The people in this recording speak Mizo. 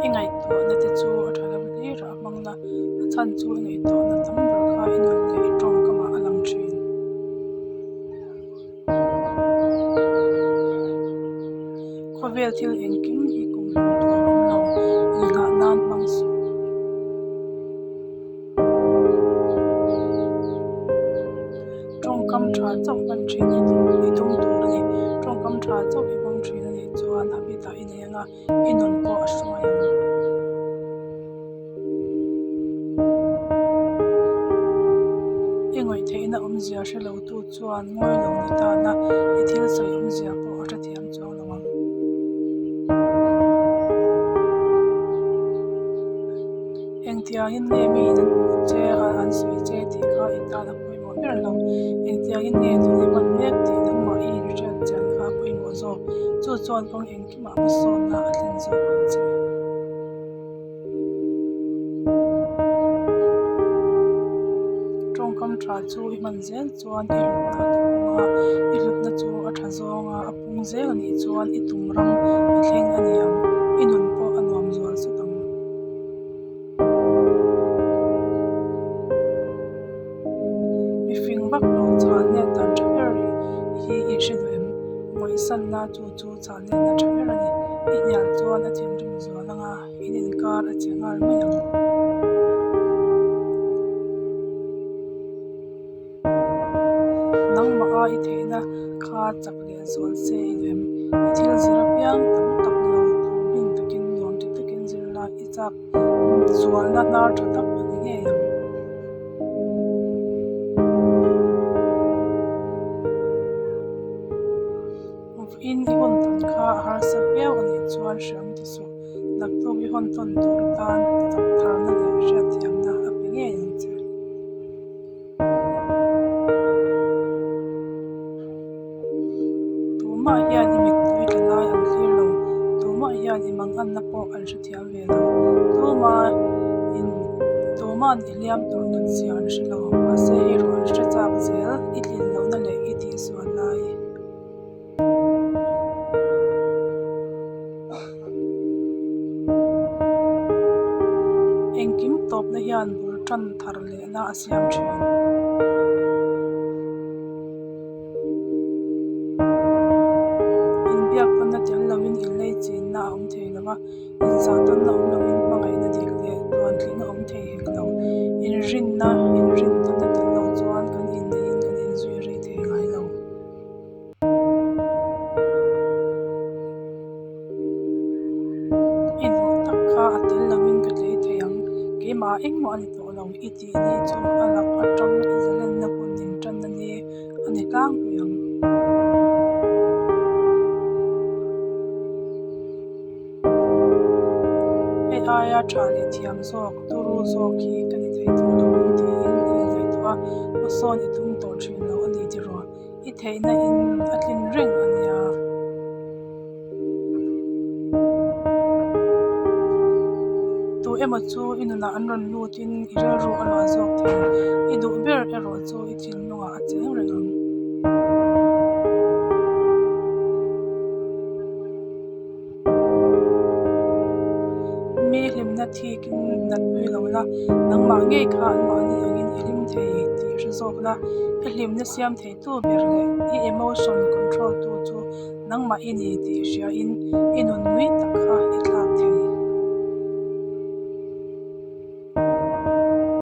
I ngaihtuahna te chu a tha lo hlirah a hmang la, a chhan chu i ngaihtuahna tam ber kha i nun leh i tawngkamah a lang thin. Khawvel thil engkim hi kum hlum tur a awm lo, inghah nan hmang suh. Tawngkam tha chauh hman thin i tum i tum tur a ni. Tawngkam tha chauh i hmang thin a nih chuan habit ah i nei ang a, i nun pawh a hruai ang. I ngawih theihna awmzia hre lo tu chuan ngawi lo ni tana i thil sawi awmzia pawh a hrethiam chuang lo ang. Engtiangin nge miin an hmuh che a, an sawi che tih kha i tan a pawimawh ber lo. Engtiangin nge nun i hman mek tih nangmah i inhriat chian kha a pawimawh zawk. Chu chuan kawng engkimah hmasawnna a thlen zawk ang che. Tawngkam tha chu i hman zel chuan i hlutna a tipung a, i hlutna chu a tha zawnga a pung zel a nih chuan i tum ram i thleng a ni ang, i nun pawh a nuam zual sawt ang. Mifing vak lo chhan let dan tha ber hi i hre duh em? Ngawisanna chu chu chhan letna tha ber a ni. I hnial chuan a thinrim zual ang a, in inkar a che nghal mai ang. Nangmah a i theihna kha chak leh zual se i duh em? I thil zir apiang tam tak lo tur bing takin nuam ti takin zir la i chak zualna hnar tha tak a ni ngei ang. Vawiin i hawn tawn kha a harsa viau a nih chuan hreawm ti suh. Naktuk i hawn tawn tur atan chak tharna leh hriatthiamna a pe ngei ang che. Tumah hian i mittui tla lai an thlir lo, tumah hian i manganna pawh an hrethiam ve lo. Tuma'n i hliam tur nat zia an hre lo, mahse erawh an hre chak zel, i tlin lohna leh i tihsual lai. Engkim tawpna hian bul tan thar lehna a siam thin. Inbiak tawnna tel loin inlei chinna a awm thei lo a, inzah tawnna awm loin hmangaihna dik leh tluantling a awm thei hek lo. Inrinna, inrin tawnna tel lo chuan kan inneihin kan inzui rei thei ngai lo. I duh tak kha a tel loin ka tlei thei ang, keimah engmaw a ni tawh lo i tih ni chu a lak atang i zalenna hun intanna ni a ni tlangpui ang. Hei aia tha leh thiam zawk, turu zawk hi ka ni thei tawh lo ang tiin i inngaihtuah a, hmasawn i tum tawh thin lo a ni tiraw? I theihna in a tlin reng a nia. Tu emaw chu i nunah an rawn lutin i rilru a luah zawk thei. I duh ber erawh chu i thinlungah a cheng reng ang. Mi hlimna thikin natpui lo la, nangmah ngei kha anmahni angin i hlim thei tih hre zawk la, i hlimna siam theitu ber leh i emotion control tu chu nangmah i ni tih hriain i nun ngui tak kha i thlak.